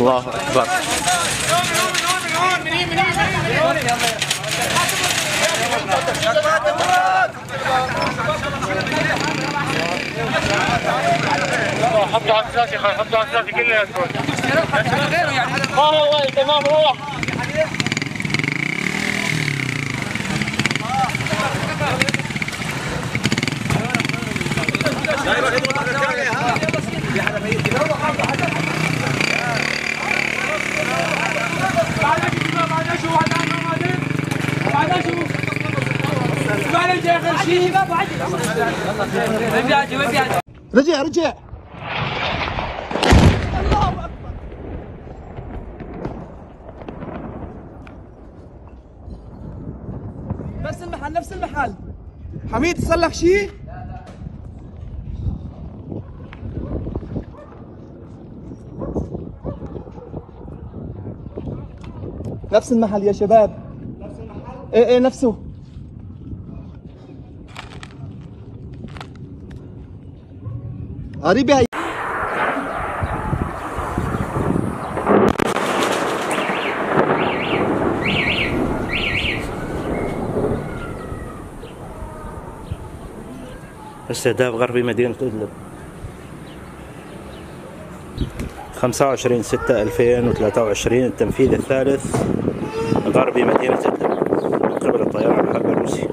الله أكبر. حطوا على الشاشة، حطوا على الشاشة كلياتكم. والله تمام، روح. رجع رجع. الله أكبر. نفس المحل، نفس المحل. حميد صار لك شيء؟ نفس المحل يا شباب. نفس المحل؟ ايه ايه نفسه. قريبة هي. استهداف غربي مدينة إدلب 25/6/2023، التنفيذ الثالث غربي مدينة إدلب من قبل الطيران الحربي الروسي.